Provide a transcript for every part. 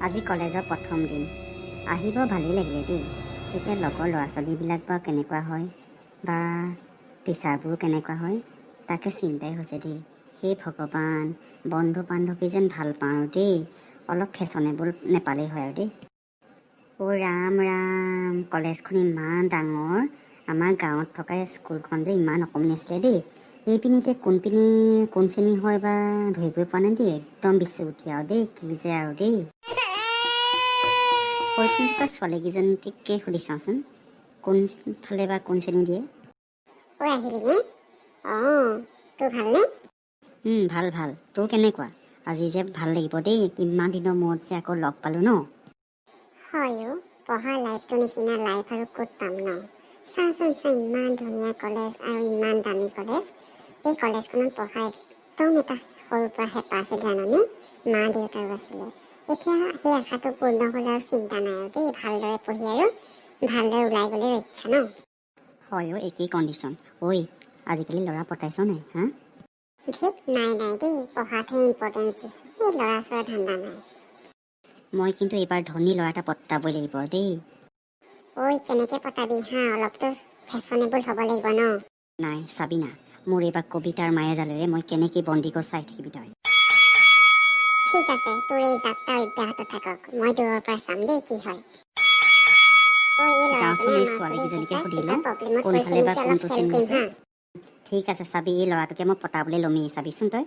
আজি কলেজৰ প্ৰথম দিন। আহিব ভালেই লাগিলে দেই। এতিয়া লগৰ ল'ৰা ছোৱালীবিলাক বা কেনেকুৱা হয় বা টিচাৰবোৰো কেনেকুৱা হয়, তাকে চিন্তাই হৈছে দেই। হে ভগৱান, বন্ধু বান্ধৱী যেন ভাল পাওঁ আৰু দেই, অলপ ফেশ্বনেবল নেপালেই হয় আৰু দেই। অ' ৰাম ৰাম, কলেজখন ইমান ডাঙৰ! আমাৰ গাঁৱত থকা স্কুলখন যে ইমান অকণমানি আছিলে দেই। এইপিনে এতিয়া কোনপিনে কোন শ্ৰেণী হয় বা ধৰিবই পৰা নাই দেই। একদম বিচুতি আৰু দেই, কি যে আৰু দেই। সৈপিনে থকা ছোৱালীকেইজনীকে সুধি চাওঁচোন, কোনফালে বা কোন শ্ৰেণী দিয়ে। ঐ, আহিলিনে? অঁ, তোৰ ভালনে? ভাল ভাল, তোৰ কেনেকুৱা? আজি যে ভাল লাগিব দেই, কিমান দিনৰ মূৰত যে আকৌ লগ পালোঁ ন। হয় অ', পঢ়া লাইফটোৰ নিচিনা লাইফ আৰু ক'ত পাম ন? চাচোন চা, ইমান ধুনীয়া কলেজ আৰু ইমান দামী কলেজ। এই কলেজখনত পঢ়া একদম এটা সৰুৰ পৰা হেঁপাহ আছিল, জাননে? মা দেউতাৰো আছিলে। এতিয়া সেই আশাটো পূৰ্ণ হ'ল আৰু চিন্তা নাই আৰু দেই। ভালদৰে পঢ়ি আৰু ভালদৰে ওলাই গ'লে ৰক্ষা ন। হয় অ', একেই কণ্ডিশ্যন। ঐ, আজিকালি ল'ৰা পতাইছ নাই হা? ধেত, নাই নাই দেই, পঢ়াতহে ইম্পৰ্টেঞ্চ দিছোঁ। এই ল'ৰা চৰা ধান্দা নাই। মই কিন্তু এইবাৰ ধনী ল'ৰা এটা পতাবই লাগিব দেই। ঐ, কেনেকৈ পতাবি হা? অলপতো ফেশ্বনেবল হ'ব লাগিব ন। নাই, চাবি না, মোৰ এইবাৰ কবিতাৰ মায়াজালেৰে মই কেনেকৈ বন্দী কৰি চাই থাকিবি তই। ঠিক আছে, তোৰ এই যাত্ৰা অব্যাহত থাকক। মই দূৰৰ পৰা চাম দেই কি হয়। ঐ, এই যাওঁচোন, ল'ৰাজনে এই আমাৰ ওচৰলৈ ছোৱালীকেইজনীকে আহিছে। সুধি কিবা লওঁ প্ৰব্লেমত পৰিছে কোনফালে বা নেকি, অলপ কোনটো হেল্প শ্ৰেণী কৰিম আছে। হা। ঠিক আছে, চাবি, এই ল'ৰাটোকে মই পতাবলৈ ল'মেই, চাবিচোন তই।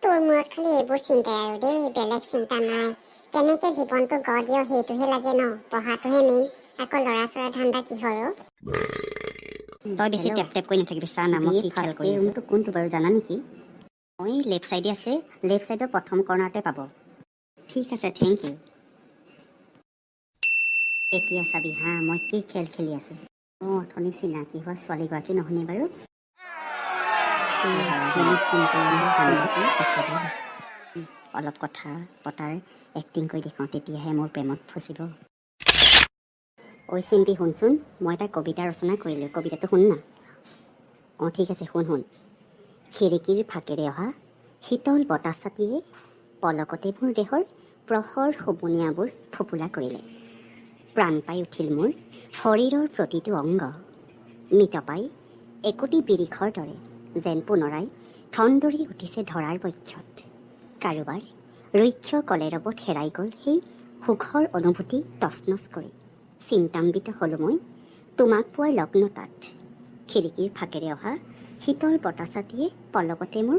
তোৰ মূৰত খালি এইবোৰ চিন্তাই আৰু দেই, বেলেগ চিন্তা নাই। কেনেকে জীৱনটো গঢ় দিয় সেইটোহে লাগে ন। পঢ়াটোহে মেইন, আকৌ ল'ৰা চৰা ধান্দা কিহৰ অ'? তই বেছি টেপ টেপ কৰি নাথাকিবি। চা না, মই কি খেল কৰি। ৰুমটো কোনটো বাৰু জানা নেকি? মই লেফ্ট ছাইডে আছে, লেফ্ট ছাইডৰ প্ৰথম কৰ্ণাৰতে পাব। ঠিক আছে, thank U. এতিয়া চাবি হা, মই কি খেল খেলি আছোঁ। অঁ, অথনি চিনাকি হোৱা ছোৱালীগৰাকী নহয়নে বাৰু? এই ল'ৰাজনে ফোন কৰি আছে, কান্দিছে, ফচাব। অলপ কথা পতাৰ এক্টিং কৰি দেখুৱাওঁ, তেতিয়াহে মোৰ প্ৰেমত ফচিব। ঐ চিম্পী, শুনচোন, মই এটা কবিতা ৰচনা কৰিলোঁ, কবিতাটো শুন না। অঁ, ঠিক আছে, শুন শুন। খিৰিকীৰ ফাঁকেৰে অহা শীতল বতাহ চাটিয়ে পলকতে মোৰ দেহৰ প্ৰখৰ হুমুনিয়াবোৰ ফোপোলা কৰিলে। প্ৰাণ পাই উঠিল মোৰ শৰীৰৰ প্ৰতিটো অংগ। মৃতপ্ৰায় একোটি বিৰিখৰ দৰে যেন পুনৰাই ঠনধৰি উঠিছে ধৰাৰ বক্ষত। কাৰোবাৰ ৰুক্ষ কলেৰৱত হেৰাই গ'ল সেই সুখৰ অনুভূতি তচনচ কৰি চিন্তান্বিত হ'লোঁ মই তোমাক পোৱাৰ লগ্নতাত। খিৰিকীৰ ফাঁকেৰে অহা শীতল বতাহ চাটিয়ে পলকতে মোৰ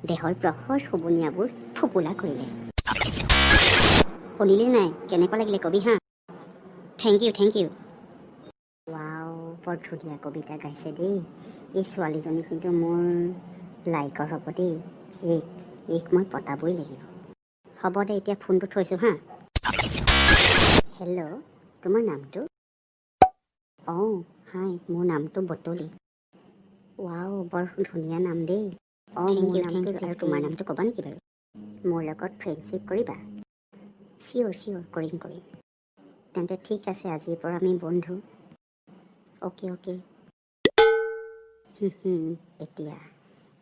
দেহৰ প্ৰখৰ হুমুনিয়াবোৰ ফোপোলা কৰিলে। শুনিলি নাই? কেনেকুৱা লাগিলে কবি হা। Thank you, thank you. Wow, বৰ ধুনীয়া কবিতা গাইছে দেই এই ছোৱালীজনী। কিন্তু মোৰ লাইকৰ হ'ব দেই। এইক মই পতাবই লাগিব। হ'ব দে, এতিয়া ফোনটো থৈছোঁ হা। হেল্ল', তোমাৰ নামটো? অঁ হাই, মোৰ নামটো বতলি। ৱাও, বৰ ধুনীয়া নাম দেই। অঁ, মোৰ নামটো আৰু তোমাৰ নামটো ক'বা নেকি বাৰু? মোৰ লগত ফ্ৰেণ্ডশ্বিপ কৰিবা? চিয়'ৰ চিয়'ৰ, কৰিম কৰিম। তেন্তে ঠিক আছে, আজিৰ পৰা আমি বন্ধু। Okay okay. এতিয়া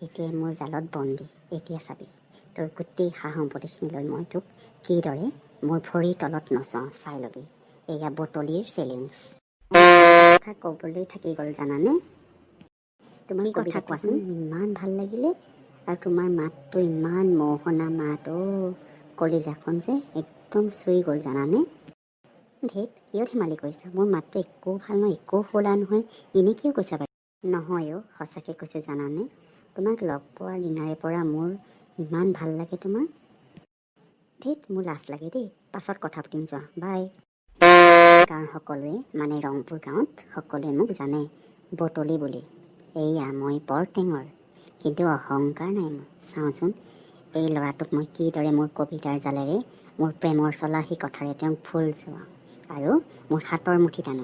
এতিয়া মোৰ জালত বন্দী। এতিয়া চাবি, তোৰ গোটেই সা সম্পত্তিখিনি লৈ মই তোক কিদৰে মোৰ ভৰিৰ তলত নচাওঁ, চাই ল'বি। এয়া বটলিৰ চেলেঞ্জ। কথা ক'বলৈ থাকি গ'ল, জানানে? তোমাৰ কথা কোৱাচোন। ইমান ভাল লাগিলে আৰু তোমাৰ মাতটো ইমান মৌসনা মাত অ', কলিজাখন যে একদম চুই গ'ল, জানানে? ধেত, কিয় ধেমালি কৰিছা? মোৰ মাতটো একো ভাল নহয়, একো শুৱলা নহয়, এনেই কিয় কৈছা বাৰু? নহয় অ', সঁচাকৈ কৈছোঁ, জানানে? তোমাক লগ পোৱাৰ দিনাৰে পৰা মোৰ ইমান ভাল লাগে তোমাক। ধেত, মোৰ লাজ লাগে দেই। পাছত কথা পাতিম, যোৱা, বাই। গাঁৱৰ সকলোৱে, মানে ৰংপুৰ গাঁৱত সকলোৱে মোক জানে বটলি বুলি। এইয়া মই বৰ টেঙৰ, কিন্তু অহংকাৰ নাই মোৰ। চাওঁচোন, এই ল'ৰাটোক মই কিদৰে মোৰ কবিতাৰ জালেৰে, মোৰ প্ৰেমৰ চলাহী কথাৰে তেওঁক ভুল যোৱাওঁ আৰু মোৰ হাতৰ মুঠিত আনো।